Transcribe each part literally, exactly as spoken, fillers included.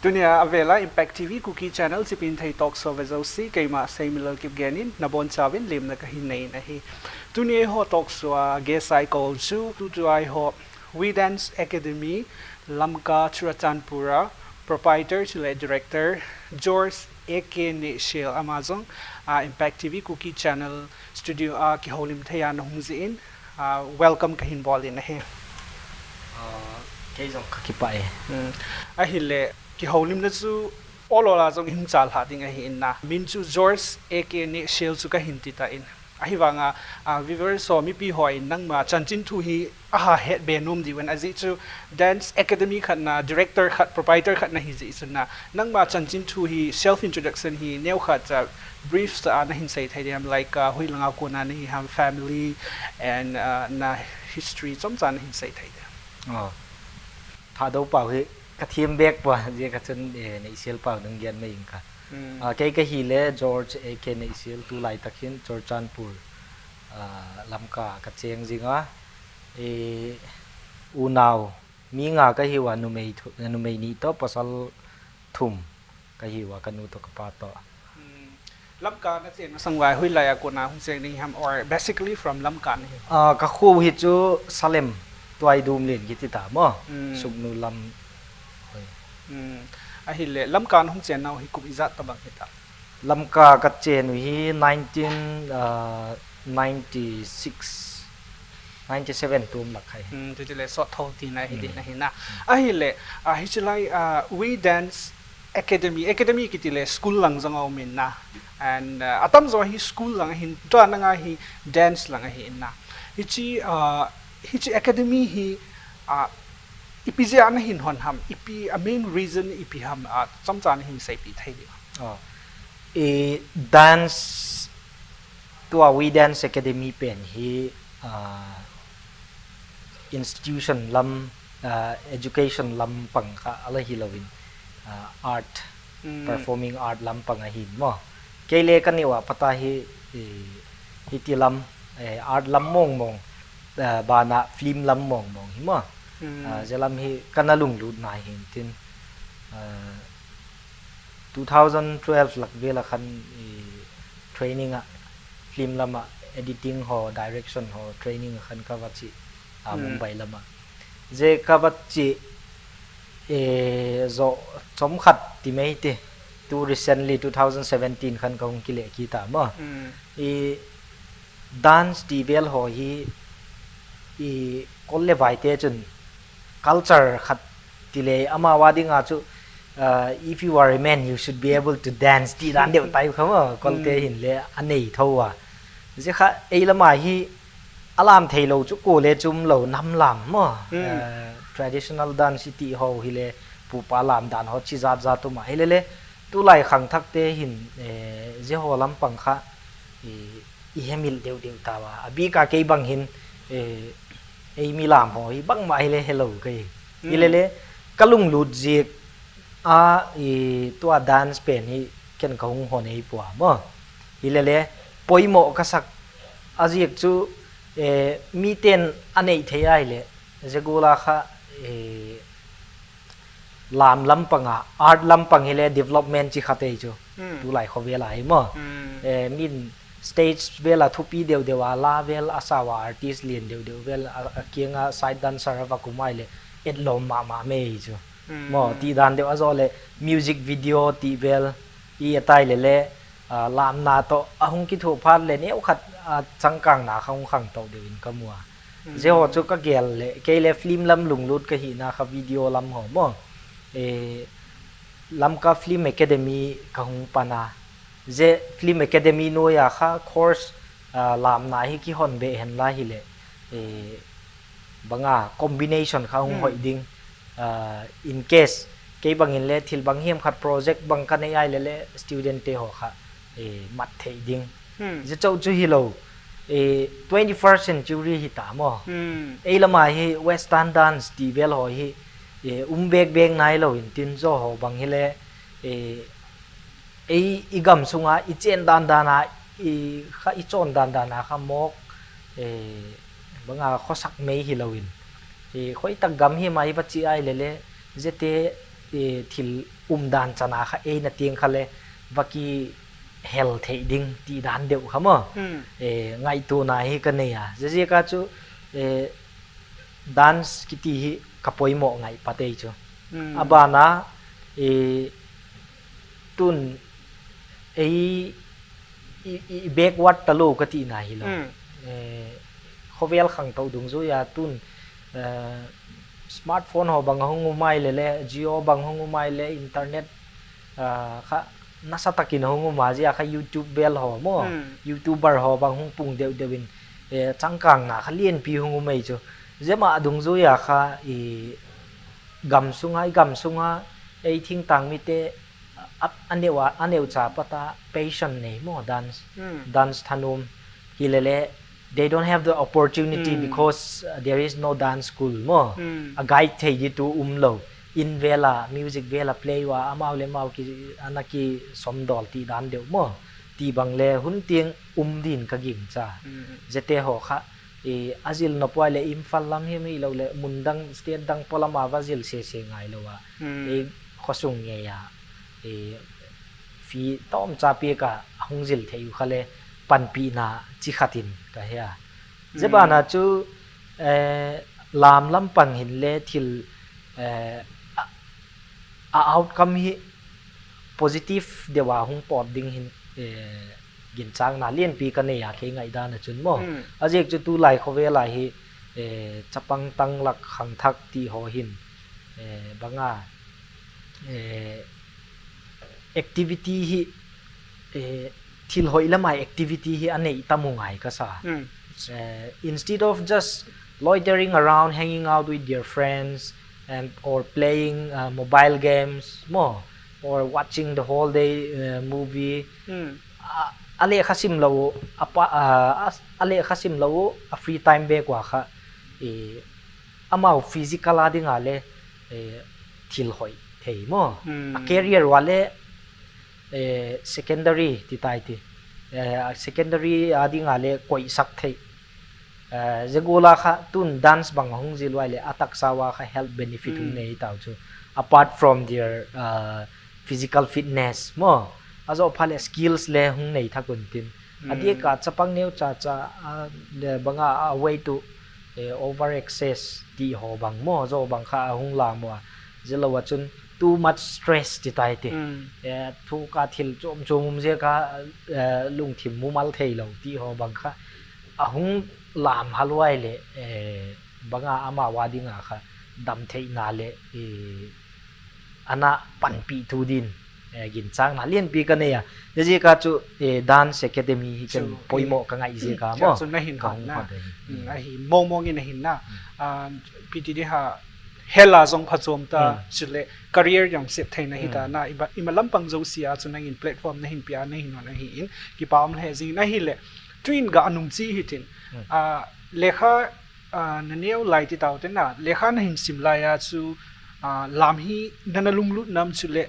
Tuni a vêl a Impact T V Kuki Channel Chipi'n Thei Talk Show ve zosia, keima Seimilal Kipgen in na bawn chau in limna ka hin nei in ahi. Tuni a eihaw talk show a guest a i ko chu, tutu a eihaw We Dance Academy, Lamka, Churachandpur a proprietor chuleh director George A K Nehsial, ama zong a Impact T V Kuki Channel studio a kiholim thei a na hung zia in, welcome ka hin bawl in ahi. Kei zong ka kipah e. Ahileh kiholimna chu awl awl a zong i hung chalhah ding ahi in na. Min chu George A K Nehsial chu ka hin ti ta in. Ahivang a, viewers haw, mipi haw in nangma chanchin thu hi a ha het be nuam diu in, a ziak chu dance academy khat na, director khat, proprietor khat na hi ziak chun na, nangma chanchin thu hi, self introduction hi neu khat cha brief cha a na hin sei thei diam, like, hui lang a kuan a na hi ham, family and na history chomcha na hin sei thei diam. Thadou pau hi ka thiam bêk pua, ziak a chun Nehsial pau nung gen mai ing ka. Kei ka hile George A K Nehsial, tulai tak hin Churachandpur, Lamka ka chêng zing a. Unau mi nga ka hiu a, numei ni tawh pasal thum ka hiu a, ka nu tawh ka pa tawh. Lamka na chêng masang vai hoi lai a kuan a hung chêng ding ham, or basically from Lamka na hi? Ka khua hi chu Salem, Tuaidumlin kiti ta maw, Sugnu lam. Ahileh Lamka na hung chênnau hi kum ijat tabang hita? Lamka ka chên uh hi nineteen ninety six, ninety seven tum lak kha hi. Tuti leh sawt tho tina hi ding ahi na. Ahileh hichi lai We Dance Academy, academy kiti leh school lang zong a um in na, and a tamzaw hi school lang ahin, tua nang a hi dance lang ahi in na. Hichi academy hi ipi zia na hin hon ham, ipi a main reason ipi ham, chomcha na hin seipi thei diam? Dance, tua We Dance Academy pen hi institution lam, education lam pang kha a la hilo in, art, performing art lam pang ahi maw. Kei le ka neu a pat a hi, hiti lam, art lam mawngmawng, ban ah film lam mawngmawng hi maw, zia lam hi ka na lunglutna hintin, two thousand twelve lak vêl a khan training ah, film lam ah editing haw, direction haw training ah khan ka va chi a, Mumbai lam ah. Zia ka va chi zo chomkhat ti mai ti, tu recently two thousand seventeen khan ka hung kileh kit a maw. Dance ti vêl haw hi, i, kol le vaite chun culture khat ti le amau a ding a chu, if you are a man, you should be able to dance ti dan deu tai kha maw, kolte hinle a nei tho a. Zia kha ei lam a hi a lam theilo chu kua le chu umlo, nam lam maw, traditional dance i ti haw hile, pupa lam dan haw chi zat zat um a, hilele tulai khangthakte hin zia haw lam pang kha i hemil deu deu tau a, a bik a kei bang hin ei mi lam haw hi bangma hile helo kei. Hilele ka lunglut ziak a, tua dance pen hi ken ka hung haw nei pua maw. Hilele poimaw ka sak a ziak chu, mite'n a nei thei ahileh, zia gual a kha lam lam pang a, art lam pang hile development chi kha tei chu, tulai khawvel a hi maw. Min stage vêl a thupi deu deu a, la vêl a sau a, artist lian deu deu vêl a kiang a side dancer a va kum ahileh etlawm ma ma mei chu maw, ti dan deu a zaw leh music video ti vêl i a tai lele, lamna tawh a hung kithuah phat leh neukhat a changkângna kha hung khangto deu in ka mu a. Zia haw chu ka gel leh kei le film lam lunglut ka hina kha video lam haw maw, Lamka Film Academy ka hung pan a. Zia Film Academy nuai a kha course, lamna hi kihon beh hen la hileh, bang a combination kha hung hoi ding, in case kei bang inle thil bang hiam khat project bang ka nei ahilele studentte haw kha mat thei ding. Zia chau chu hilo, twenty first century hita maw. Ei lam a hi western dance ti vêl haw hi um bêk bêk nailo intin, zaw haw bang hile ei i gam sung a i chên dan dan a, kha i chawn dan dan a kha mawk, bang a khawsak mei hilo in, khoi tak gam hiam a i va chia ahilele ziate, thil um dan chan a kha eina tiang kha le va kihel thei ding ti dan deuh kha maw, ngaituana hi ka nei a. Ziaziak a chu dance kiti hi ka poimaw ngai pat ei chu. A ban a, tun ei backward talo ka tina hilo. Khawvel khangto dungzui a tun smartphone haw bang a hung um ai le le, Jio bang hung um ai le, internet kha nasa tak in a hung um a, zia kha YouTube vel haw maw, YouTuber haw bang hung pung deuh deuh in, changkângna kha lianpi hung um ei chu. Zia ma dungzui a kha gam sung a, i gam sung a ei thingtâng mite a neucha pat a passion nei maw, dance thanuam hile le, they don't have the opportunity because there is no dance school maw. A guide thei ditu um lo. In vel a, music vel a play ua, amau le amau ana kisawmdawl ti dan deuh maw, ti bang le hun tiang um din ka gingcha. Ziate haw kha a zil nop uai leh Imphal lam him hilo leh mun dang, state dang pawlam a va zil sese ngailo a, khawsung ngei a fee tawmcha piak a hung zil thei u kha le panpina chi khat in ka he a. Zia ban a chu lâm lam pang hinle thil a outcome hi positive deu a hung pawt ding hin ginchâkna lianpi ka nei a, kei ngaidan a chun maw. A ziak chu tulai khawvel a hi chapang tang lak khangthak ti haw hin bang a activity hi, thil hoi lam a activity hi a nei tam u ngai ka sa. Instead of just loitering around, hanging out with their friends, and or playing mobile games maw, or watching the whole day movie, a lekha sim lo u, a lekha sim lo u, a free time bêk ua kha amau physical a ding a le thil hoi thei maw, a career ua le secondary ti tai ti, secondary a ding a le koisak thei. Zia gual a kha tun dance bang a hung zil uai leh a taksa ua kha health benefit hung nei tau chu, apart from their physical fitness maw, a zaw phat leh skills le hung nei thak un tin, a diak a chapang neu cha cha, bang a a weight u over excess ti haw bang maw, zaw bang kha a hung lam ua, zia lo a chun too much stress ti tai ti, thuk a thil chuam chuam um ziak a lungthim mumal theilo ti haw bang kha a hung lam hal uai leh, bang a amau a ding a kha damtheina leh ana panpitu din ginchâkna lianpi ka nei a. Ziaziak a chu dance academy hi ken poimaw ka ngai ziak a maw, ka hung phat ahi. Ahi, mawngmawng in ahi na, pi ti di ha, health a zong phachuam ta, chuleh career zong sep theina hi ta na, i ma lam pang zosia chu nang in platform na hin pia na hin hun ahi in kipak um le zing in ahileh, tuin ga nung chi hitin, lekha na neu lai ti tau te na, lekha na hin sim lai a chu lam hi na na lunglut nam chuleh,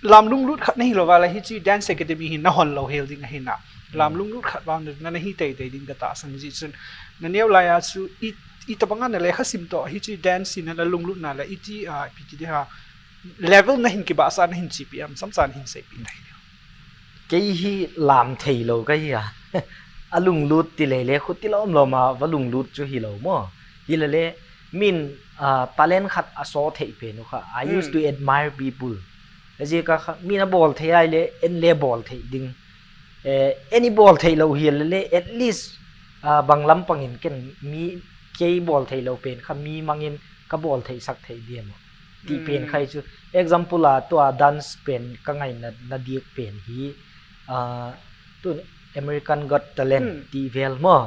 lam lunglut khat na hilo va la hi chi dance academy hi na hon lo hel ding ahi na, lam lunglut khat vang na na hi tei tei ding ka tahsan zi chun, na neu lai a chu i tabang a na lekha sim tawh hi chi dance hi na na lunglutna leh i ti a pi ti di ha, level na hin kibahsa na hin chipi am, samchan hin seipi na hi. Kei hi lam theilo ka hi a, a lunglut ti lele khuti lawm lawm a va lunglut chu hilo maw. Hilele min talent khat a saw thei pen u kha, I used to admire people. Ziak a kha min a bawl thei ai le en le bawl thei ding, en i bawl theilo hilele at least bang lam pang in ken, mi, kei bawl theilo pen kha mi mang in ka bawl theisak thei diam a ti pen kha hi chu. Example a tua dance pen ka ngaina na diak pen hi, tun American Got Talent ti vel maw,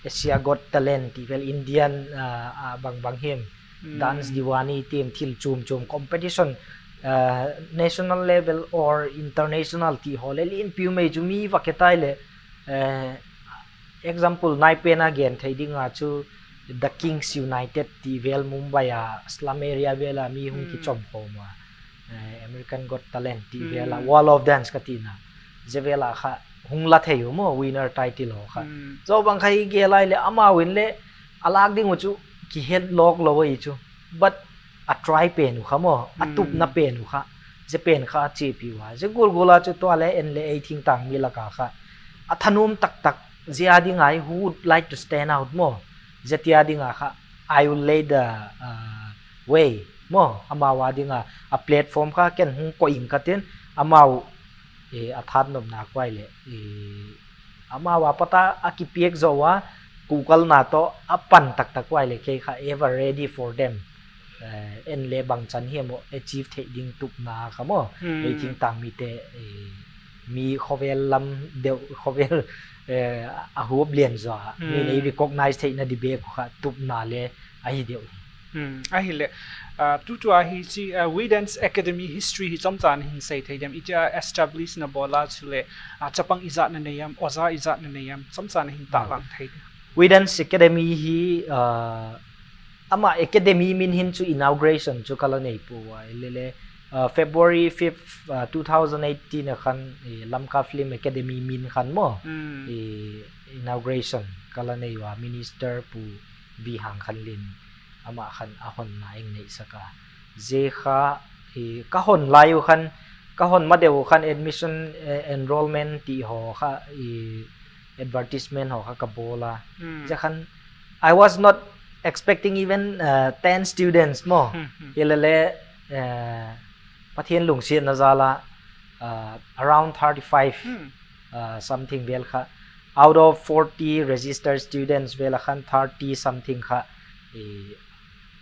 Asia Got Talent ti vel, Indian a bang bang him, Dance Deewane team, thil chuam chuam competition, national level or international ti haw le lianpi um ei chu mi va ke tai leh, example nai pen a gen thei ding a chu The Kings United ti vel Mumbai a slum area vel a mi hung kichom khawm a, American Got Talent ti vel a, World of Dance ka tina, zia vel a kha hung la thei u maw winner title haw kha. Zia bang kha i gel ai leh amau in le a lâk ding uh chu kihet lawk lo ahi chu, but a try pen uh kha maw, a tupna pen uh kha, zia pen kha a chiapi ua. Zia gual gual a chu tua le en le ei thingtang mi lak a kha a thanuam tak tak, zia ding a who would like to stand out maw, zia tia ding a kha I will lay the way maw, amau a ding a, a platform kha ken hung koi ing ka tin, amau a thanopna kuai leh amau a pat a a kipiak zaw a, kukalna tawh a pan tak tak kuai leh kei kha ever ready for them. En le bangchan hi maw achieve thei ding tupna kha maw, ei thingtang mite, mi khawvel lam deu khawvel a huap lian zaw a min ei recognize theina di bek uh kha tupna le ahi deu hi. Ahileh, tutua hi chi We Dance Academy history hi chomchan hin sei thei dem, itia establish na bawl a chuleh chapang ijat na nei am, oja ijat na nei am, chomchan hin taklang thei dem. We Dance Academy hi ama academy min hin chu inauguration chu ka la nei pua a, hilele February fifth, two thousand eighteen a khan Lamka Film Academy min khan maw, inauguration ka la nei ua, Minister Pu V Hangkhanlin, ama khan a honna eng neisak a, zia kha ka hon lai uh khan, ka hon ma deu uh khan admission, enrolment ti haw kha, advertisement haw kha ka bawl a, zia khan I was not expecting even ten students maw, hilele Pathian lungsiatna jal a around thirty five something vel kha, out of forty registered students vel a khan thirty something kha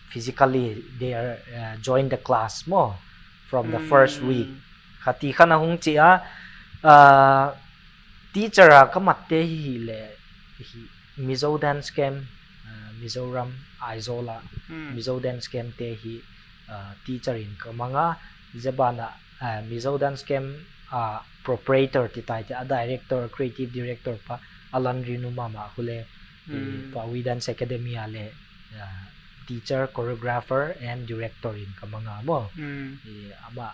physically they are join the class maw, from the first week kha ti khan a hung chia. Teacher a ka matte hi hileh Mizo Dance Camp, Mizoram Aizawl a Mizo Dance Campte hi teacher in ka mang a, zia ban ah Mizo Dance Camp a proprietor ti tai ti a, director, creative director pa Alan Rinuma ma khule, pa We Dance Academy a le teacher, choreographer and director in ka mang a maw. Ama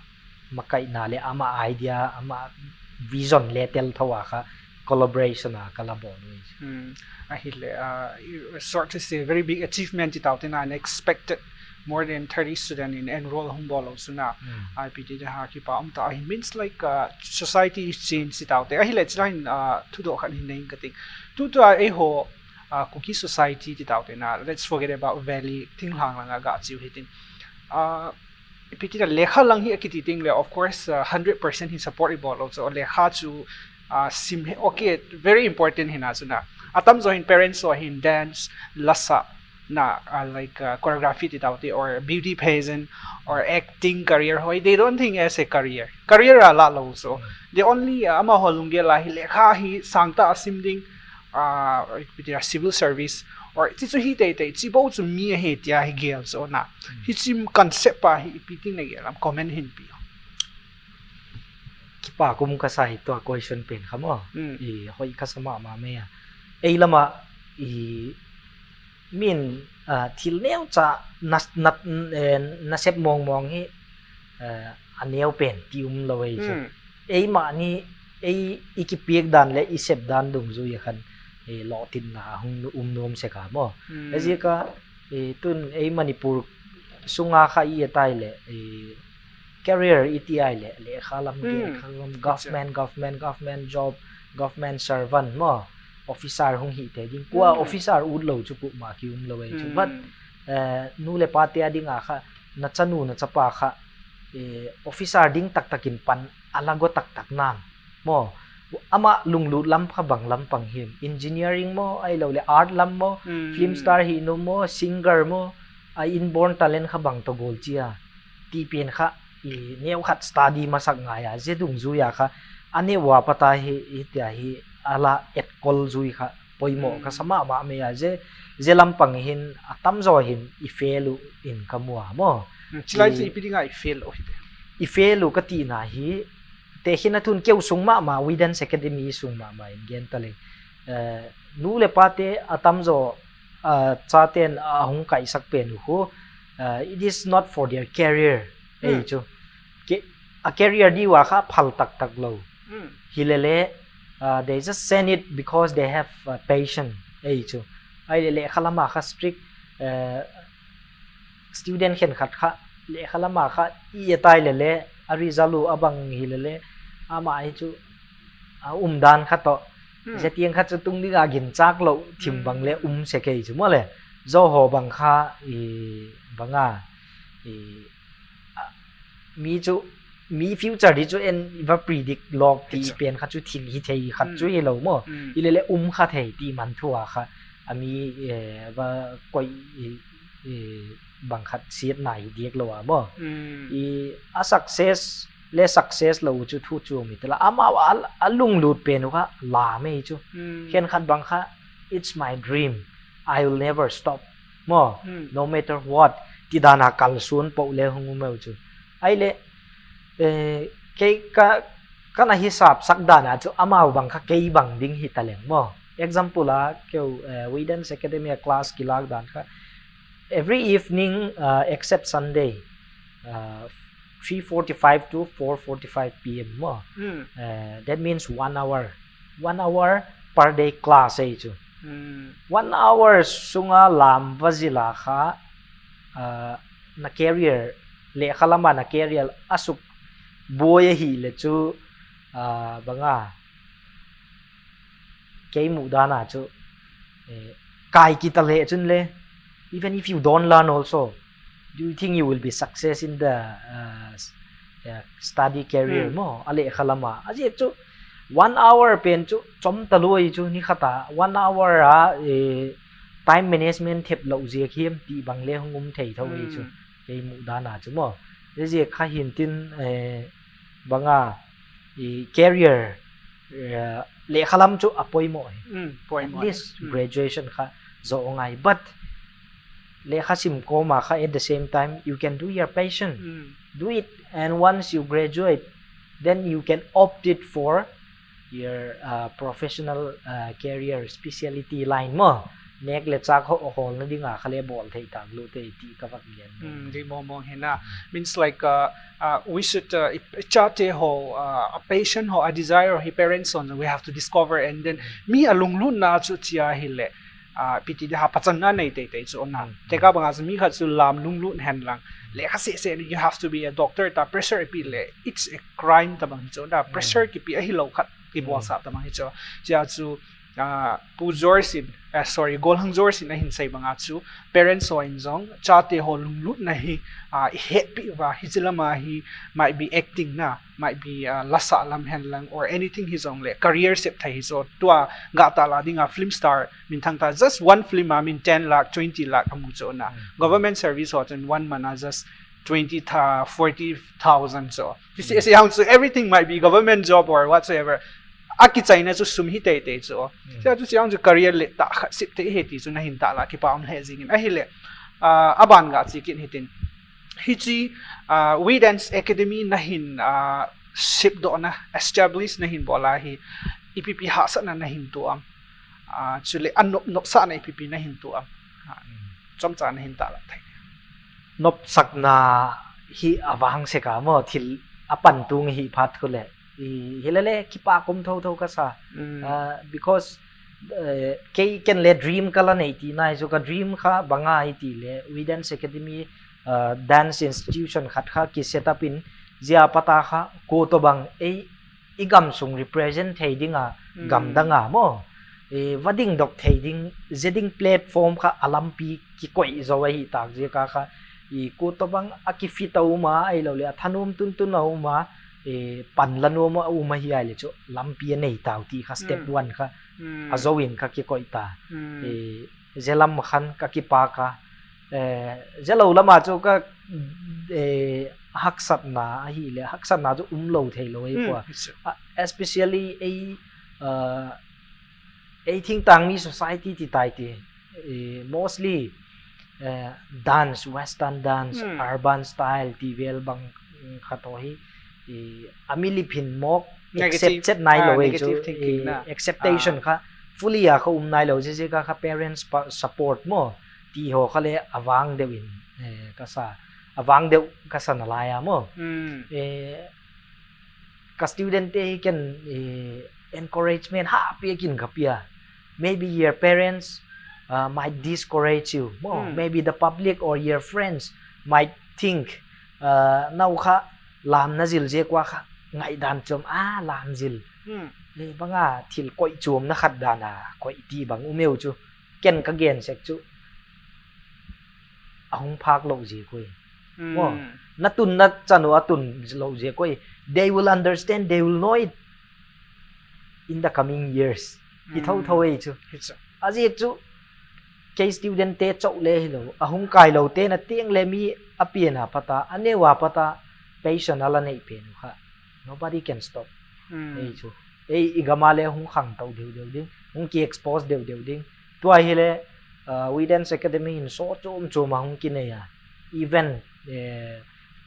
makaina leh ama idea, ama vision le tel tho a kha collaboration a ka la bawl ui. Ahileh, sort of say very big achievement ti tau te na, unexpected, more than thirty student in enroll hung bawl lo suna, ipi ti da ha kipa um ta ahi, means like society is change ti tau te. Ahileh chulai in thudoh khat hin nei ing ka ting. Tutua eihaw Kuki society ti tau te na, let's forget about Valley, thinglhang lang a ga chiu hitin, ipi ti na, lekha lang hi a kiti ting leh of course hundred percent hi support i bawl lo chu, lekha chu sim hi okay, very important hina chuna, a tamzaw hin parents haw hin dance, la sa na, like choreography ti tau te or beauty pageant or acting career haw, they don't think as a career, career a la lo chu, they only, amahaw lunggel a hi lekha hi sâng ta a sim ding, civil service or chi chu hi tei tei chi bo chu mi ahi tia hi gel chu na. Hi chim concept a hi ipi tin na gel am, comment hin pi. Kipak um ka sa hi tua question pen kha maw. Hoi ka sa ma ma mai a. Ei lam ah min thil neucha nasep mawng mawng hi a neu pen ti um lo ei chu. Eimahni, ei i kipiak dan leh i sep dan dungzui a khan lawtinna hung um nuam sek a maw. Ziak a tun ei Manipur sung a kha i et ai leh career i ti ai leh lekha lam, gel kha lam, government, government, government job, government servant maw, officer hung hi thei ding. Kua officer ut lo chu kuama ki um lo ei chu. But nu leh pate a ding a kha, na chanu na chapa kha officer ding tak tak in pan a la go tak tak nan maw, ama lunglut lam kha bang lam pang him, engineering maw, ahiloleh art lam maw, film star hi nuam maw, singer maw, a inborn talent kha bang tawh gual chia ti pen kha neukhat study masak ngai a, zia dungzui a kha a neu a pat a hi, hitia hi a la etkol zui kha poimaw ka sa ma ma mai a, zia lam pang hin a tamzaw hin i fail uh in ka mu a maw. I fail uh ka tina hi, tekhin a thun keu sung ma ma, We Dance Academy sung ma ma in gen ta leng, nu leh pate a tamzaw, chate'n a hung kaisak pen uh khu, it is not for their career ei chu. A career diu a kha phal tak tak lo. Hilele they just send it because they have passion ei chu. Ahileh lekha lam a kha strict student khenkhat kha lekha lam a kha i et tai le le, a result uh a bang hile le, ama hi chu a umdan kha tawh, zia tiang kha chu tung ding a ginchâk lo thim bang le um sek ei chu maw le. Zia haw bang kha, bang a, mi chu, mi future di chu en i va predict lawk ti pen kha chu thil hi thei khat chu hilo maw. Hile le um kha thei ti man thu a kha, a mi va koi bang khat siatna hi diak lo a maw. A success le success lo chu thu chuam hi ta la, amau a lunglut pen uh kha lam ei chu. Khenkhat bang kha, it's my dream, I will never stop maw, no matter what, ti dan a kalsuan po le hung um eu chu. Ahileh, kei ka, ka na hisapsak dan a chu amau bang kha kei bang ding hi ta leng maw. Example a keu, Widens Academy a class kilâk dan kha, every evening, except Sunday, three forty-five to four forty-five P M maw. That means one hour, one hour per day class ei chu. One hour sung a lam va zil a kha, na career, lekha lam a na career a suk buai ahileh chu, bang a, kei muh dan a chu, kai kit a leh chun le, even if you don't learn also, do you think you will be success in the study career maw? A lekha lam a, a ziak chu one hour pen chu chawm ta lua i chu, ni khat a one hour a time management thep lo ziak hiam ti bang le hung um thei tho i chu, kei muh dan a chu maw. Ziaziak kha hintin, bang a, career, lekha lam chu a poimaw hi, at least graduation kha zo ngai, but lekha sim kawm a kha, at the same time you can do your passion, do it, and once you graduate, then you can opt it for your professional career, speciality line maw. Nêk leh châk hawlna ding a kha le bawl thei tâk lua tei ti ka vak gen. Means like, we should, chate haw, a passion haw, a desire hi parents haw, we have to discover, and then mi a lunglutna chu chia hileh, pi ti di ha, pachanna nei tei tei chu a na. Tekha bang a chu mi khat chu lam lunglut hen lang, lekha sese, you have to be a doctor ta pressure i pi leh, it's a crime ta bang hi chu a na, pressure kipi ahilo khat kibawlsa ta bang hi chu. Chia chu, Pu George in, sorry, Golhang George in a hin sei bang a chu, parents haw in zong chate haw lunglutna hi i hetpi ua, hichi lam a hi, might be acting na, might be lasa lam hen lang or anything hi zong leh career sep thei hi zaw. Tua gah ta la ding a film star minthang ta, just one film a min ten lakh, twenty lakh a mu chu a na. Government service haw chun one month a just twenty, forty thousand chu. This is young, so everything might be government job or whatsoever. A kichaina chu sum hi tei tei chu. Sia chu siang chu career leh tah khat sep thei hi ti chu na hin ta la kipak um leh zing in ahileh, a ban gah chi kit hitin, hichi, Widens Academy na hin sepdawna, establish na hin bawl a hi, ipi pi hahsatna na hin tuak am, chuleh a nop nopsakna ipi pi na hin tuak am, chomcha na hin ta la thei. Nopsakna hi a vang sek a maw, thil a pan tung hi phat khu leh, hile le kipak um tho tho ka sa, because kei ken le dream ka la nei ti nai chu, ka dream kha bang a hi ti leh Widens Academy, dance institution khat kha ki set up in, zia pat a kha kua tawhbang ei, i gam sung represent thei ding a, gam dang a maw, va dingdok thei ding, zia ding platform kha a lampi kikoi zo ahi tâk ziak a kha, kua tawhbang a kifit a um a, ahiloleh a thanuam tuntun a um a, pan la nuam a um ahi a leh chu lampi a nei tau ti kha step one kha a zo in kha kikoi ta. Zia lam khan ka kipak a, zia lo lam a chu ka haksatna ahileh haksatna chu um lo thei lo ei pua, especially ei, ei thingtâng mi society ti tai ti, mostly dance, western dance, urban style ti vel bang khat haw hi, a mi lip hin mawk, accept chet nailo ei chu, acceptation kha fully a kha um nailo, ziaziak a kha parents support maw, ti haw kha le a vang deu in, ka sa, a vang deu ka sa nalai a maw. Ka studentte hi ken encouragement ha piak in ka pia. Maybe your parents might discourage you maw, maybe the public or your friends might think, nau kha lamna zil ziak ua kha ngaidan chuam a lam zil, bang a thil koichuamna khat dan a koi ti bang um eu chu, ken ka gen sek chu a hung phâk lo ziak ui. Na tunna chan uh a tun lo ziak ui. They will understand, they will know it in the coming years. Ti tho tho ei chu. A ziak chu kei studentte chau le hilo, a hung kailote na tiang le mi a pian a pat a, a neu a pat a, passion a la nei pen uh kha, nobody can stop. Ei chu, ei i gam a le hung khangto deu deu ding, hung ki expose deu deu ding. Tua hile We Dance Academy in show chuam chuam a hung kinei a, event,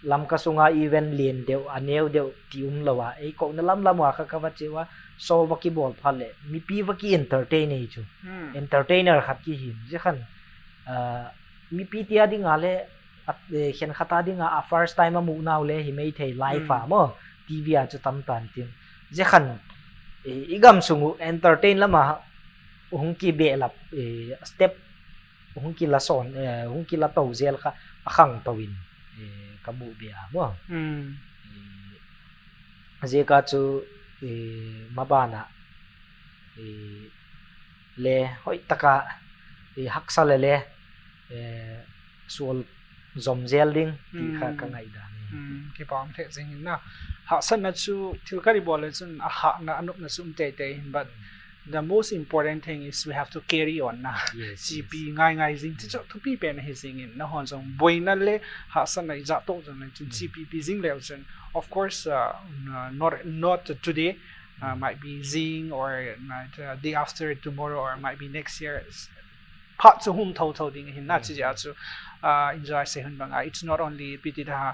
Lamka sung a event lian deu, a neu deu ti umlo a, ei kona lam lam ua kha ka va chia ua, show va kibawl phat leh mipi va ki entertain ei chu, entertainer khat ki hi zia khan, mipi tia ding a le, khenkhat a ding a a first time a mu nau le hi mai thei, live a maw, TV a chu tam tan tin, zia khan i gam sung uh entertain lam a hung kibehlap, step hung kila to zel kha a khangto in ka mu be a maw. Ziak a chu maban ah le hoi tak a haksa le le sual zom zel ding ti kha ka ngaidan. Kipâk lheh zing in na, hahsatna chu thil khat i bawl le chun a hâtna a nopna chu um tei tei, but the most important thing is we have to carry on na. Chipi ngai ngai zing ti chu thupi pen ahi zing in, nahaw'n zong buaina le hahsatna i zat to zong le chun chipi pi zing leu chun, of course, not, not today, might be zing or day after tomorrow or might be next year, phat chu hum tho tho ding ahi na. Chi zia chu, enjoy se hun bang a, it's not only piti da,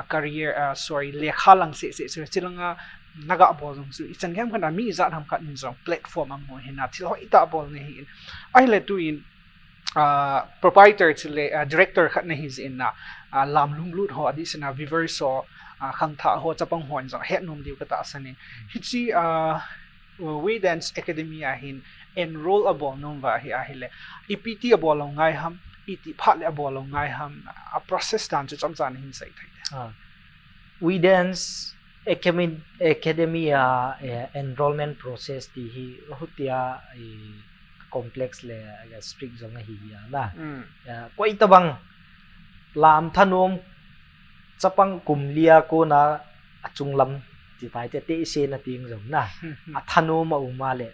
career, sorry, lekha lang seh seh chu, chi lang a na ga bawl zong chu i chan gam khat a mi i zat ham khat in zong platform a mu hi na, thil hoi tak bawl ngai hi in. Ahile tu in proprietor chule director khat na hi zia in na, lam lunglut haw a dihsan a viewers haw, khangthah haw, chapang haw in zong het nuam diu ka tahsan in. Hichi We Dance Academy a hin enroll a bawl nuam va ahi ahile, i pi ti a bawl lo ngai ham, i ti phat leh a bawl lo ngai ham, a process dan chu chamcha na hin sei thei le. We Dance Academy a enrollment process ti hi hutia complex le strict zong ahi a na. Koi tabang lam thanuam chapang kum li a kuan a, a chunglam ti tai te, te i sena tiang zong na, a thanuam a um a leh,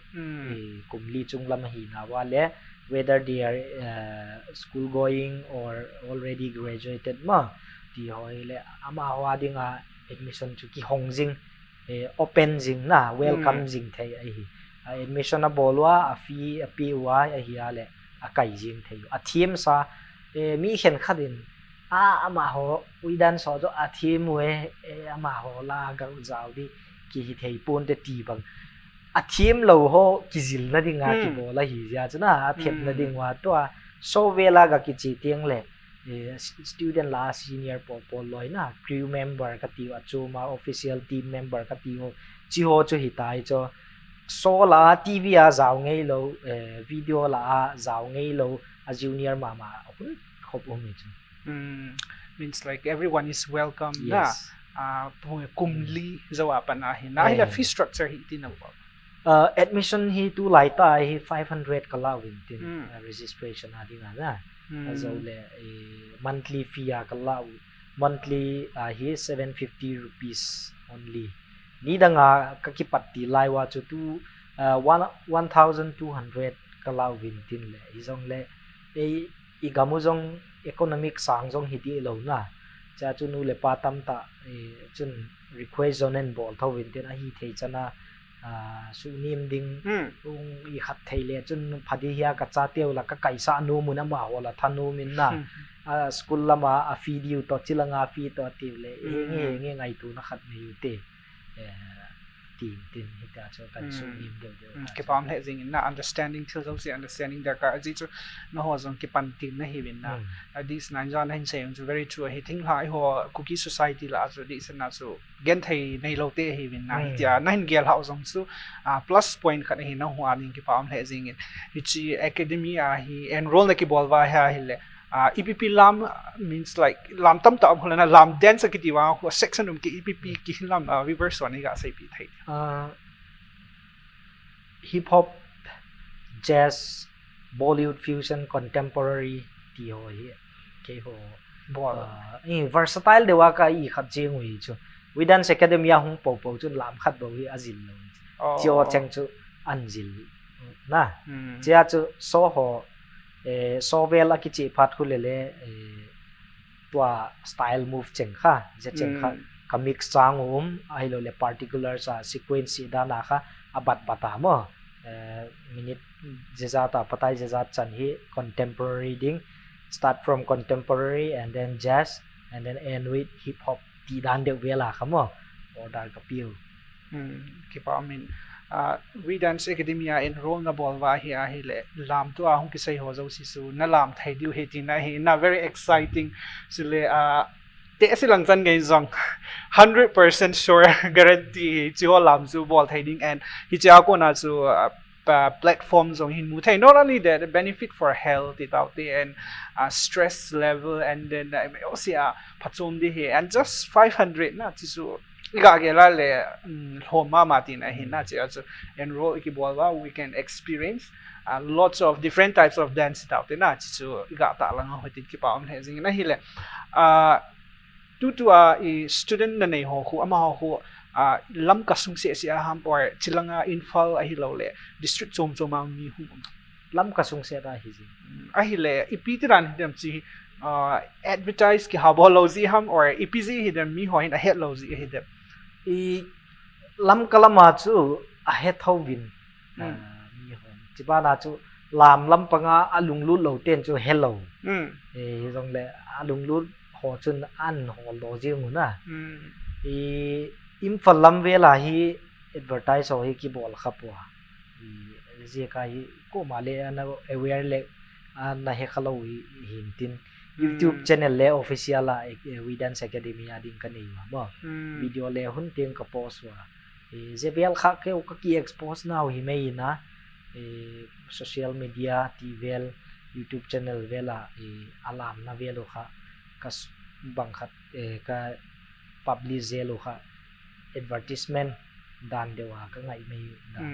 kum li chunglam ahina ua leh, whether they are school going or already graduated ma, ti haw hileh amahaw a ding a admission chu kihong zing, open zing na, welcome zing thei ahi. A admission a bawl ua, a fee a pay ua ahi a leh, a kai zing thei uh. A thiamsa, mi khenkhat in, a, amahaw We Dance haw chu a thiam ue, amahaw la a ga zau di, kihi thei puan te ti bang, a thiamlo haw kizilna ding a kibawl ahi zia chu na, a thepna ding ua tua, show vel a ga kichia tiang leh student la a senior pawl pawl loi na, crew member ka tiu, a chuam a official team member ka tiu, chi haw chu hi tai chu, show la a TV a zau ngeilo, video la a zau ngeilo, a junior ma ma hun khop um hi chu. Means like everyone is welcome na. Kum li zo a pan a hi na, ahileh fee structure hi tina bawl? Admission hi tulai ta hi five hundred ka lau intin, registration a ding a na. A zo leh monthly fee a ka lau, monthly a hi seven fifty rupees only. Nidang a ka kipat ti lai ua chu tu one thousand two hundred ka lau intin leh, hi zong leh, i gam u zong economic sâng zong hi dilo na. Chia chu nu leh pa tamtak chun request zong en bawl tho intin, ahi thei chan a sunim ding, hung i khat thei le chun pha di hia, ka chateu la ka kaisah nuam un, amahaw la thanuam in na, school lam a a fee diu tawh, chi lang a fee tawh tiu leh, henge henge ngaituana khat nei u te, ti intin, hitia chu kan sunim deu deu. Kipâk lheh zing in na, understanding thil zosia understanding darkar a zi chu, nahaw zong kipan tin na hi vin na. A dihsan a inzan a hin sei un chu very true ahi, thinglhang i haw Kuki society la a chu dihsan a chu genthei neilote hi vin na, hitia na hin gel hau zong chu plus point khat ahi, nang haw a ding kipâk lheh zing in. Hichi academy a hi enroll na kibawl va hia hileh Ah, ipipi lam, means like, lam tamtak um hole na, lam dance a kiti vang khu section um ki ipipi ki lam, ah, viewers hon i ga seipi thei. Ah, hip hop, jazz, Bollywood fusion, contemporary ti haw hi kei haw, ah, i versatile deu a ka i khat ziang ui chu. We Dance Academy a hung po po chun lam khat bo hi a zil lo. Chia cheng chu an zil na. Chia chu show haw, eh, show vel a kichian phat khu le le, eh, tua style move cheng kha, zia cheng kha ka mix chang um, ahiloleh particular sa sequence dan a kha a bat bat a maw. Eh, minute zia zat a, patai zia zat chan hi contemporary ding, start from contemporary and then jazz and then end with hip hop ti dan deu vel a kha maw, order ka piu. Kipak um in, ah, We Dance Academy a enroll na bawl va hi ahileh, lam tu a hung kisai haw zosia chu na lam thei diu hi tina hi na, very exciting. Chule, ah, te si lang chan ngai zong, hundred percent sure, guarantee hi chi haw lam chu bawl thei ding and hi chia kona chu, ah, platform zong hin mu thei, not only that, the benefit for health ti tau te and, uh, stress level and then, uh, sia phachom di hi and just five hundred na chi chu i ga gel a le, um, hlawm ma ma tina hi na chi a chu enroll i kibawl va, we can experience, uh, lots of different types of dance tau te na chi chu i ga ta lang a hoi tin kipak um thei zing in ahileh, uh, tutu a i student na nei haw khu, ama haw khu, ah, Lamka sung seh seh a ham or chi lang a Imphal ahiloleh district chuam chuam a mi hung um? Lamka sung seh a hi zing. Ahileh ipi ti dan hi dem chi, ah, advertise kiha bawl lo zi ham or ipi zi hi dem mi haw hin a het lo zi hi dem? I Lamka lam a chu a he tho vin, ah, mi haw. Chi ban a chu lam lam pang a a lunglut lo ten chu he lo. Hi zong leh a lunglut haw chun an hawl daw ziang un a. I Imphal lam vel a hi advertise haw hi kibawl kha pua. Zia ka hi kuama le ana aware le ana he kha lo hi, hintin YouTube channel le official a, eh, We Dance Academy a ding ka nei ua maw. Video le hun tiang ka post ua. Eh, zia vel kha keu ka ki expose nau hi mai in a, eh, social media ti vel, YouTube channel vel a, eh, a lamna vel uh kha ka bang khat, eh, ka publish zel uh kha advertisement dan deu a ka ngai mai dan.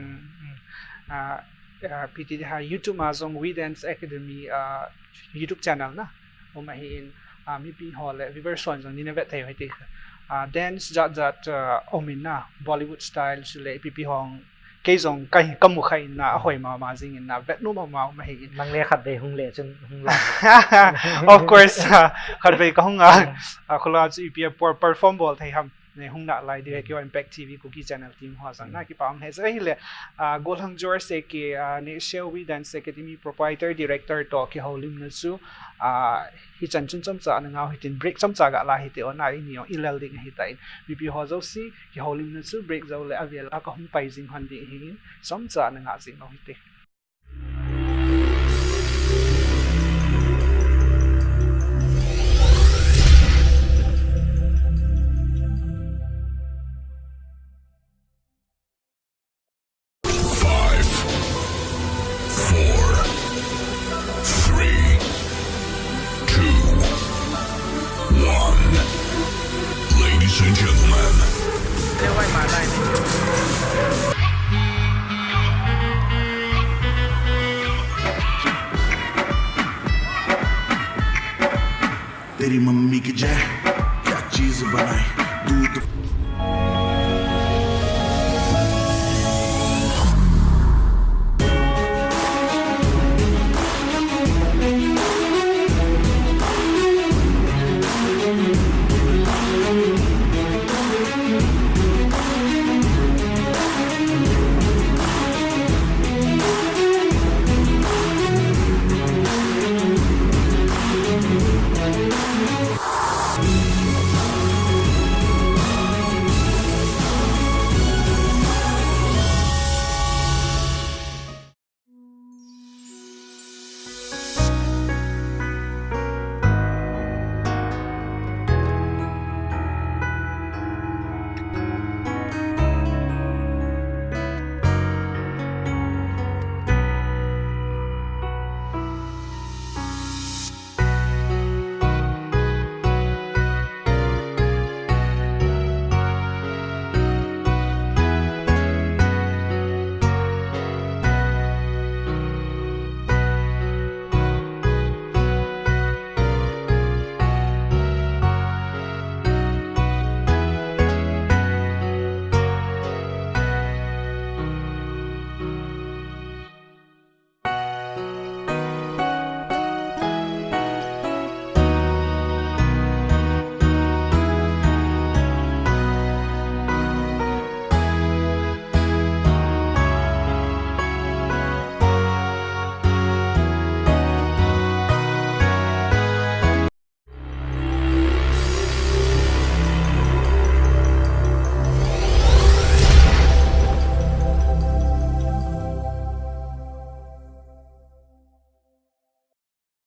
Pi ti di ha YouTube a zong We Dance Academy, ah, YouTube channel na um ahi in, ah, mipi haw leh viewers hon zong ni na vet thei uh hi ti. Ah, dance jat jat, ah, um in na, Bollywood style chule ipipi hong kei zong ka mu kha in na, a hoi ma ma zing in na, vet nuam ma ma um ahi in. Nang le khatvei hung le chun hung la. Of course, ah, khatvei ka hung a, ah, khula chu ipi a perform bawl thei ham. Hung na lai di hi kei Impact T V Kuki channel team haw zang na kipak um he. Ahileh, ah, Golhang George A K, ah, Nehsia We Dance Academy proprietor director tawh kiholimna chu, ah, hi chan chun chomcha na ngau hitin break chomcha ga la hite aw na, i ni ong i lel ding ahi ta in. Mipi haw zosia kiholimna chu break zo leh a vel a ka hung pai zing hon ding hi, chomcha na ngah zing lo hite. Five, four, three, two, one. Ladies and gentlemen.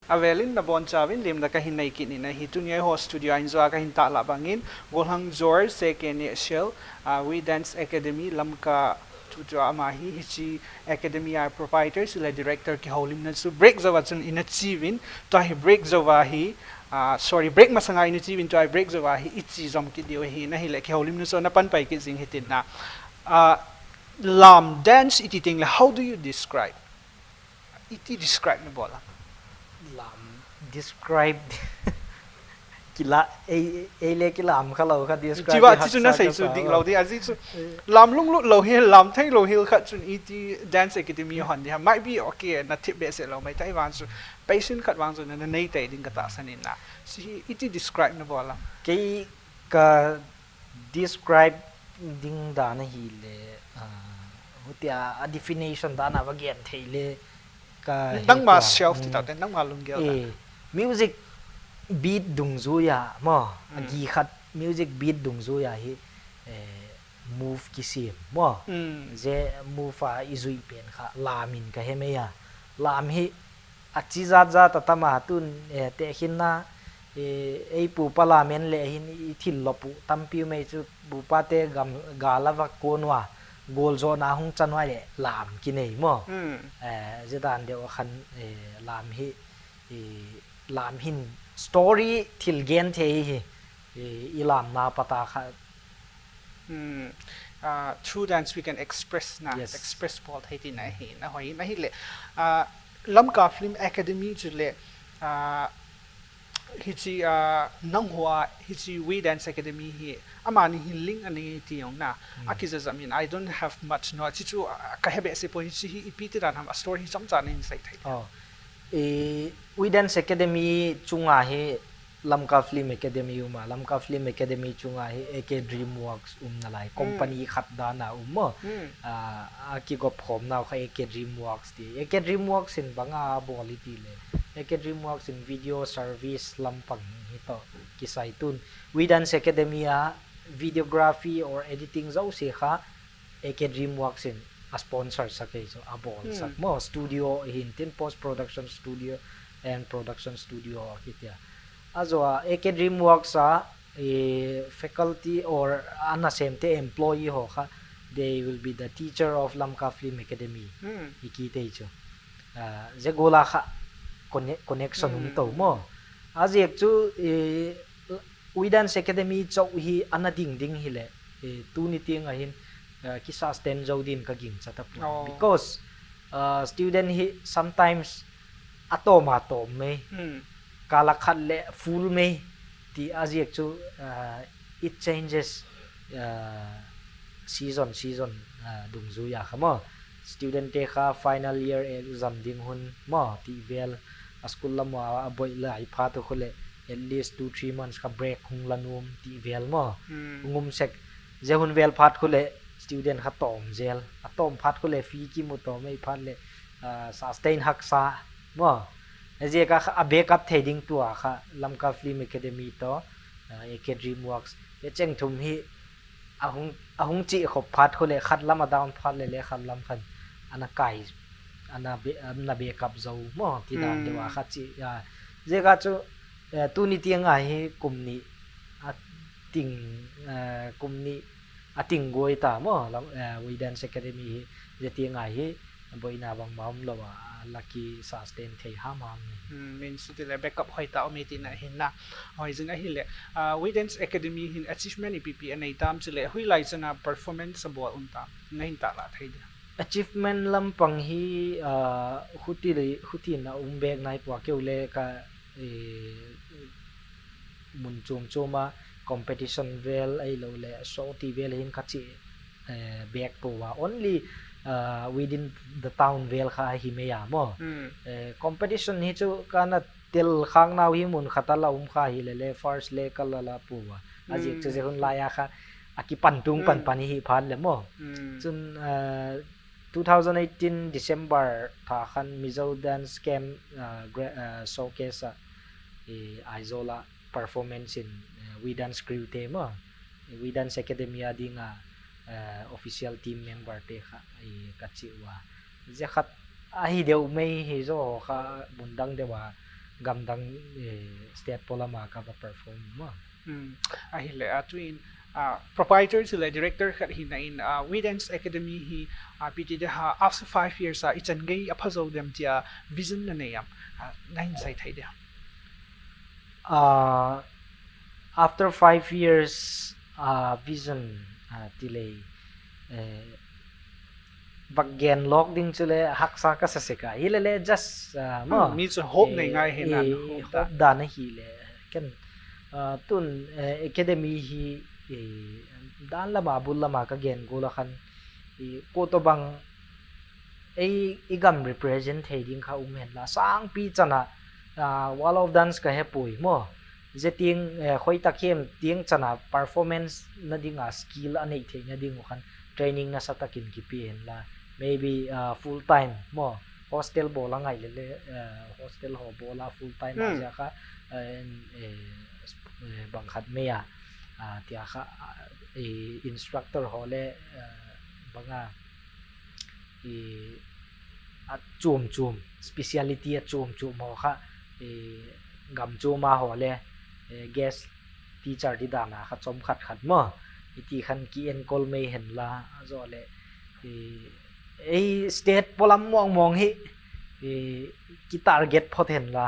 A vêl in na bawn chau in limna ka hin nei kit in ahi. Tuni a eihaw studio a inzaw a ka hin tâklah bang in, Golhang Jor, Seke Nehshel, We Dance Academy, Lamka, tutua ama hi, hiche academy a proprietor chule director kiholimna chu break zo a chun i na chiu in, tua hi break zo a hi, sorry, break masang a i na chiu in, tua hi break zo a hi i chi zom kit diu ahi. Ahileh kiholimna chu na pan pai kit zing hitin na. Lam dance i ti ting leh how do you describe? I ti describe na bawl a? Lam describe, ei le kilam kha lo kha describe chu na sei chu dik lo di a, zia chu lam lunglut lo hi, lam theilo hi khat chun i ti dance academy hon di ha, might be okay, na thip behseh lo mai tai vang chu, passion khat vang chu na nei tei ding ka tahsan in na. Chu hi i ti describe na bawl a? Kei ka describe ding dan ahile, hutia a definition dan a va gen thei le ka, nangma self ti ta te, nangma lunggel ta, music beat dungzui a maw, a gi khat music beat dungzui a hi move kisiam maw, zia move a i zui pen kha lam in ka he mai a. Lam hi a chi zat zat a tam a, tun tehkhinna ei pupa lam en leh hin i thil lop uh tampi mai chu, pupate gam gâl a va kuan ua, gualzawna hung chan ua leh lam kinei maw. Zia dan deu a khan lam hi, lam hin story thil gen thei hi, i lamna pat a kha through dance we can express na, express bawl thei tina hi na hoi in ahileh, Lamka Film Academy chuleh hiche, nang haw a hiche We Dance Academy hi amani hin link a nei ti ung na, a kizazam in, I don't have much know, chi chu ka he behseh pua, hiche hi ipi ti dan ham, a story hi chomcha nei in sei thei. We Dance Academy chung a hi Lamka Film Academy um a, Lamka Film Academy chung a hi A K Dreamworks um nalai, company khat dan a um maw. A kigop khawmnau kha A K Dreamworks ti. A K Dreamworks in bang a bawl i ti leh, A K Dreamworks in video service lam pang hi tawh kisai tun, We Dance Academy a videography or editing zosia kha A K Dreamworks in a sponsor sak ei chu, a bawlsak maw, studio hintin, post production studio and production studio a kitia. A zaw a A K Dreamworks a faculty or a nasêmte, employee haw kha, they will be the teacher of Lamka Film Academy, i kiti chu. Zia gual a kha connection um to maw. A ziak chu We Dance Academy chau hi a na ding ding hileh, tuni tiang a hin kisustain zo din ka gingcha ta puai, because student hi sometimes a tawm a tawm mei, kâl a khat leh full mei ti a ziak chu, it changes season season dungzui a kha maw. Studentte kha final year exam ding hun maw ti vel, a school lam a a boi lai phat u khuleh at least two three months kha break hung la nuam ti vel maw, hung um sek. Zia hun vel phat khuleh student kha tawm zel, a tawm phat khuleh fee kimu tawm ei phat leh sustain haksa maw. Ziak a kha a backup thei ding tua kha Lamka Film Academy tawh A K Dreamworks, e cheng thum hi a hung chih khop phat khuleh khat lam a down phat leh le khat lam khan a na kai, a na backup zo maw ti dan deu a kha chi. Ziak a chu tuni tiang a hi kum ni a ting, kum ni a ting guai ta maw, We Dance Academy hi. Zia tiang a hi boina bangma umlo a, la kisustain thei ham ham. Min suti leh backup hoi ta um i tina hin na. Hoi zing ahileh, We Dance Academy hin achievement ipi pi a nei tam chuleh, hoilai chan a performance a bawl um tam, na hin tâklah thei dia? Achievement lam pang hi hutin a um bêk nai pua, keu le ka mun chuam chuam a competition vel ahiloleh show ti vel hin ka chi bêk pua, only within the town vel kha ahi mai a maw. Competition hi chu ka na tel khâknau hi mun khat a la um kha hileh le first le ka la la pua a, a ziak chu zia hun lai a kha a kipan tung pan pan i hi phat leh maw. Chun two thousand eighteen December tha khan Mizo Dance Camp Showcase ah Aizawl ah performance in We Dance Crew te maw, We Dance Academy a ding a official team memberte kha ka chi ua. Zia khat ahi deu mei hi zaw kha, mun dang deu a gamdang state pawlam a ka va perform ma. Ahileh a tuin proprietor chuleh director khat hina in We Dance Academy hi piti de ha after five years a i chan gei a pha zo dem tia vision na nei am, na hin sai thei de? After five years, vision ti lei, vak gen lawk ding chule haksa ka sa sek a, hilele just mi chu hope nei ngai hi na, hope dan ahile ken tun academy hi dan lam a bul lam a ka gen gual a khan, kua tawhbang ei, i gam represent thei ding kha um hen la, sângpi chan a World of Dance ka he puai maw, zia tiang khoi tak hem tiang chan a performance na ding a skill a nei theina ding uh khan training nasa tak in kipia hen la, maybe full time maw, hostel bawl a ngai lele, hostel haw bawl a full time a zia kha, bang khat mei a, tia kha, instructor haw le, bang a, a chuam chuam, speciality a chuam chuam haw kha, gam chuam a haw le, guest teacher di dan a kha chawm khat khat maw, i ti khan ki enkol mei hen la, a zaw leh ei state pawlam mawng mawng hi ki target phot hen la,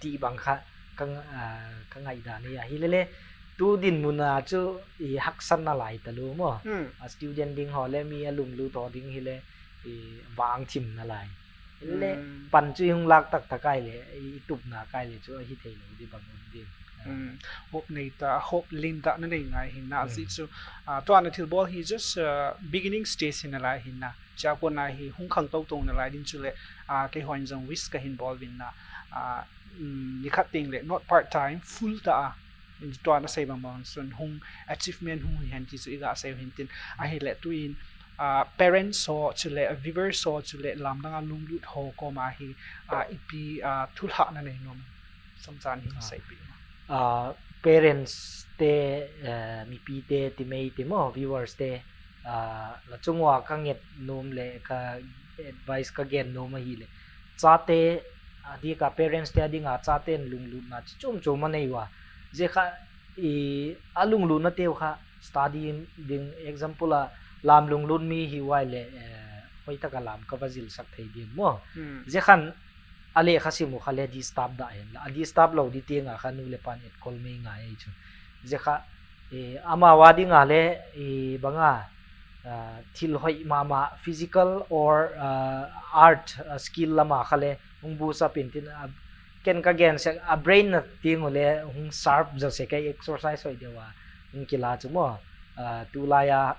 ti bang kha ka ngaihdan hi a, hilele tu dinmun a chu haksa nalai talu maw, a student ding haw le mi a lunglut haw ding hile vang thim nalai, hile pan chu i hung lâk tak tak ai le, i tupna kai le chu ahi theilo di bang um ding. Hope nei ta, hope lian tak na nei ngai hi na, zia chu tua na thilbawl hi just beginning stage hi nalai hi na, chia kuan a hi hung khangto to nalai ding chuleh, keihaw in zong wish ka hin bawl vin na, ni khat tiang leh not part time, full ta a, tua na sei bang bang chun hung achievement hung hi hen ti chu i ga sei u hintin, ahileh tuin parents haw chuleh viewers haw chuleh lamdang a lunglut haw kawm a hi ipi thulhahna nei nuam, chomcha hin seipi. Parentste, mipite ti mei ti maw, viewerste, la chung ua ka nget nuam leh ka advice ka gen nuam ahileh, chate, a diak a parentste a ding a chate'n lunglutna chi chuam chuam a nei ua, zia kha a lunglutnateu kha study ding, example a lam lunglut mi hi uai leh hoi tak a lam ka va zilsak thei ding maw, zia khan a lekha sim uh kha le disturb dah hen la, a disturb lo di tiang a kha nu leh pa'n etkol mei ngai ei chu, zia kha amau a ding a le bang a thil hoi ma ma physical or art skill lam a kha le hung boost up intin, ken ka gen sek a brain na tiang uh le hung sharp zaw sek ei, exercise hoi deu a hung kila chu maw, tulai a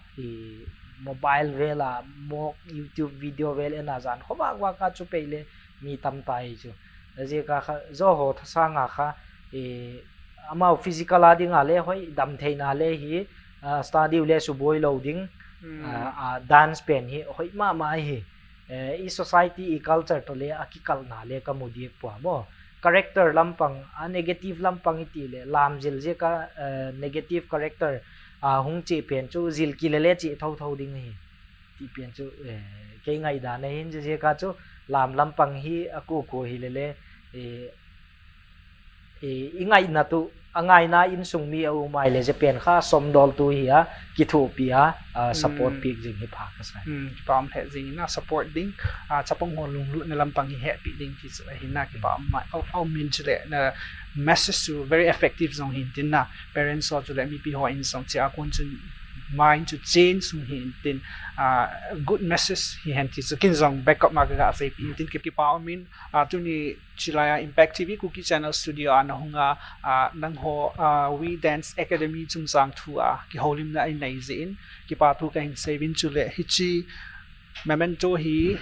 mobile vel a mawk YouTube video vel en a jan khaw vak vak a chu pei le mi tam ta ei chu, ziak a kha zaw haw thasâng a kha amau physical a ding a le hoi dam theina le hi, study uh le subuai lo ding, dance pen hi hoi ma ma hi, i society i culture tawh le a kikalna le ka mu diak pua maw, character lam pang a negative lam pang i ti leh lam zil ziak a negative character hung chia pen chu zil kile le chia tho tho ding ahi, ti pen chu kei ngaihdan ahin, zia ziak a chu lam lam pang hi a kua kua hile le i ngaina tu, a ngaina insung mi a um ai leh zia pen kha sawmdawltu hi a, kithuapi a, support piak zing hi pha ka sa. Kipak um lheh zing in a support ding, chapang haw lunglutna lam pang hi hehpih ding ti chu ahi na, kipak um ma, a um in chuleh message chu very effective zong hi intin na, parents haw chuleh mipi haw in zong chia a kuan chun mind chu change um hi intin, good message hi hen ti chu kin zong backup ma ka ga seipi intin, kipak um in, tuni chilai a Impact T V Kuki Channel studio a na hung a, nanghaw We Dance Academy chungchâng thu a kiholimna i nei zia in kipak thu ka hin sei in, chuleh hichi memento hi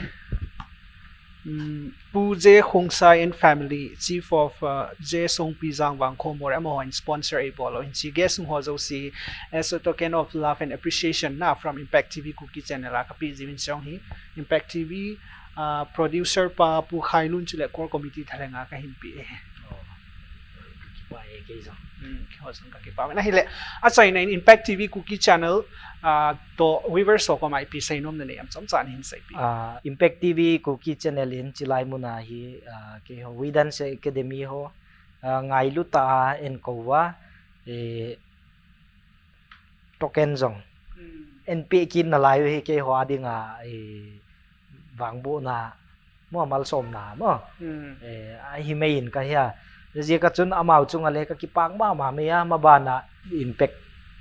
Pu J Khongsai and family, chief of J Songpi Zangvang Khawmor, amahaw'n sponsor ei bawl lo hin, chi guest sung haw zosia as a token of love and appreciation na from Impact T V Kuki Channel a ka pi ziu in chong hi, Impact T V producer pa Pu Khailun chuleh core committee thaleng a ka hin pi e. Ahileh a chaina in Impact T V Kuki Channel Tawh viewers haw kawm ah ipi seinuam na nei am, chomcha hin seipi. Impact T V Kuki channel in chilai mun a hi keihaw We Dance Academy haw ngailu ta a enko ua, token zong en pia kit nalai uh hi keihaw a ding a vangbohna maw, malsawmna maw ahi mai in ka hia. Ziak a chun amau chung ah le ka kipâk ma ma mai a, maban ah Impact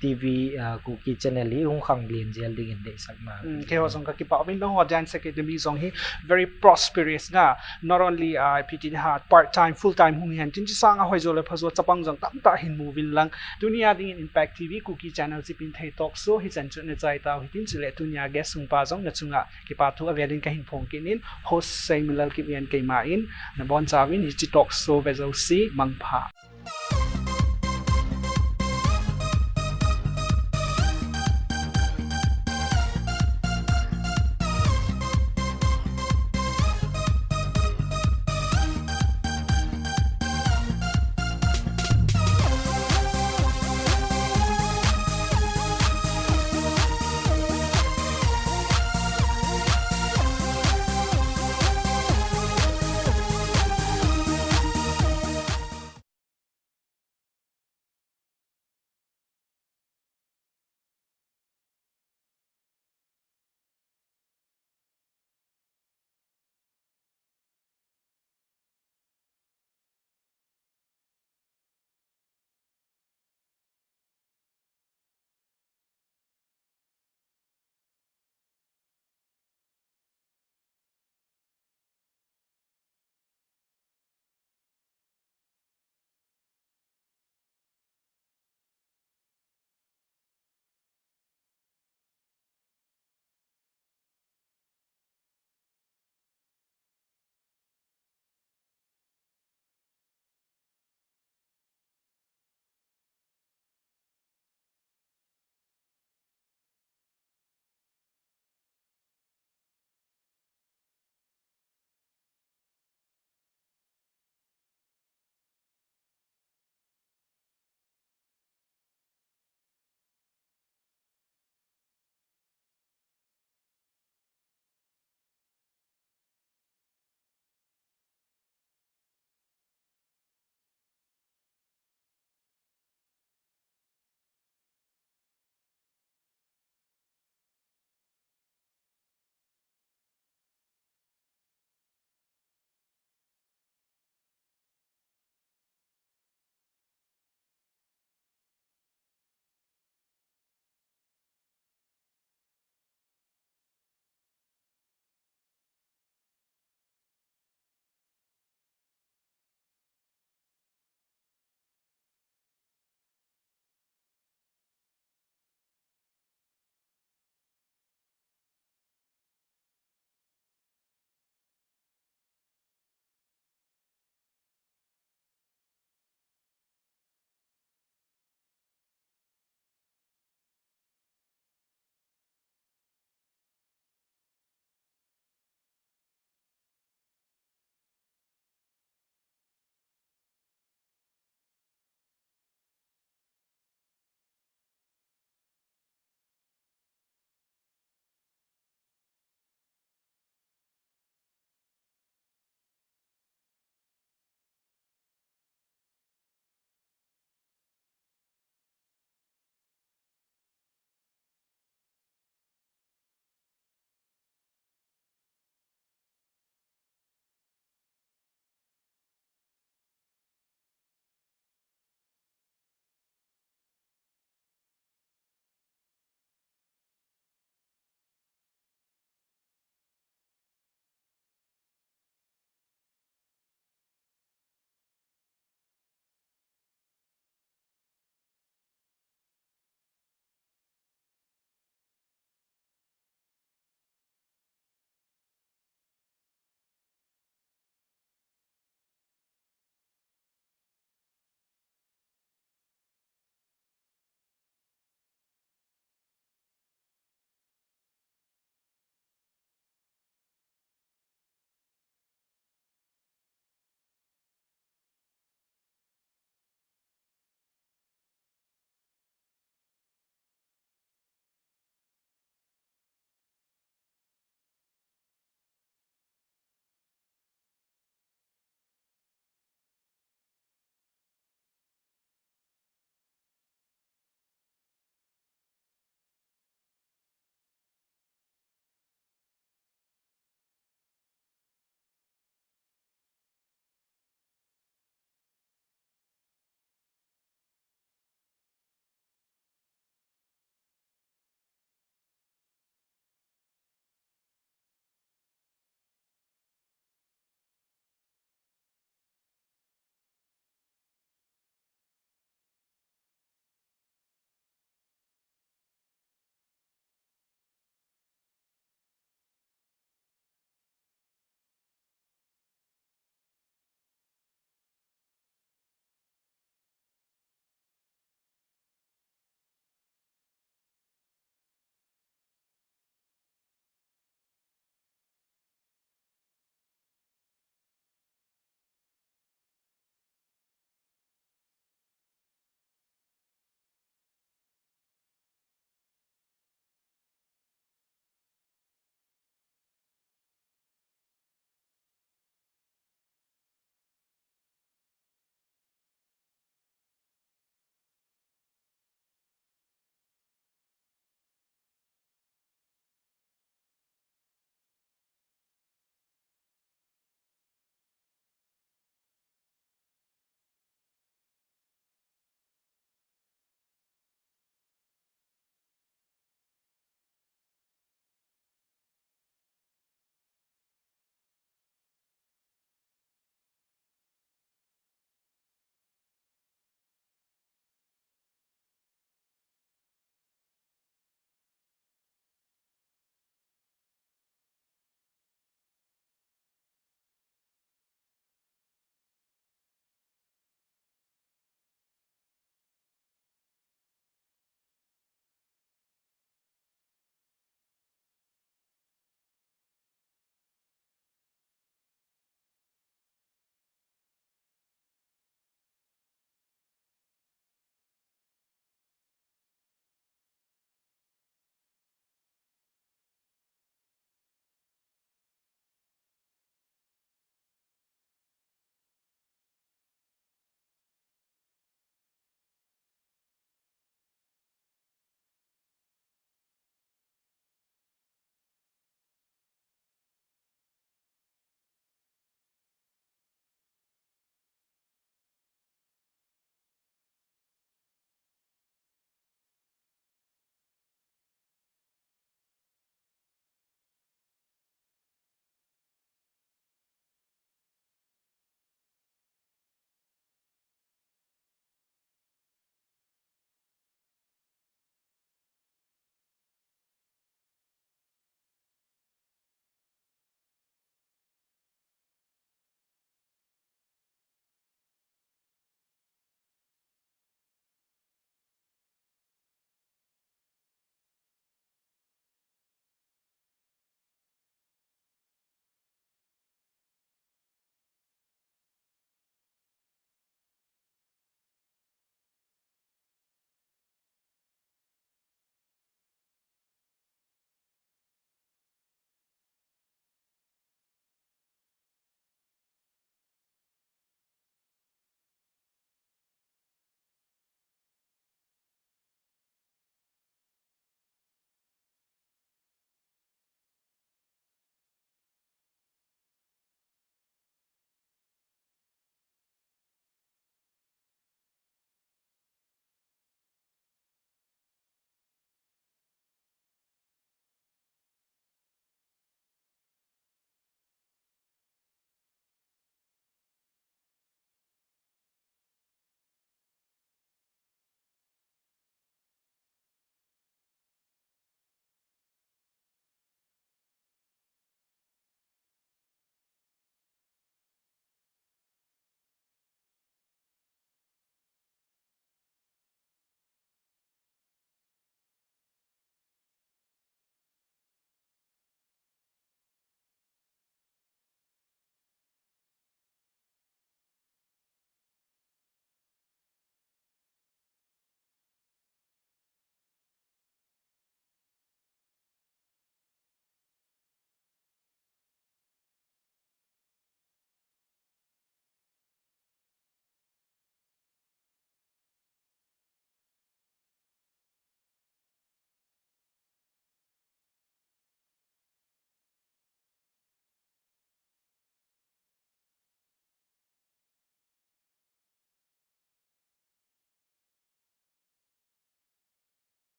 T V Kuki channel hi hung khang lian zel dingin deisakna. Keihaw zong ka kipâk in, nanghaw Dance Academy zong hi very prosperous na, not only ipi ti ha part time, full time hung hi hen tin, chi sâng a hoi zaw leh pha zaw chapang zong tamtak hin mu vin lang. Tuni a dingin Impact T V Kuki channel Zip In Thei talk show hi chan chu na chai tau hitin, chuleh tuni a guest sungpa zong na chung ah kipakthu a vêl in ka hin phong kit in, host Seimi Lalkipgen keima in na bawn chau in hichi talk show ve zosia mangpha.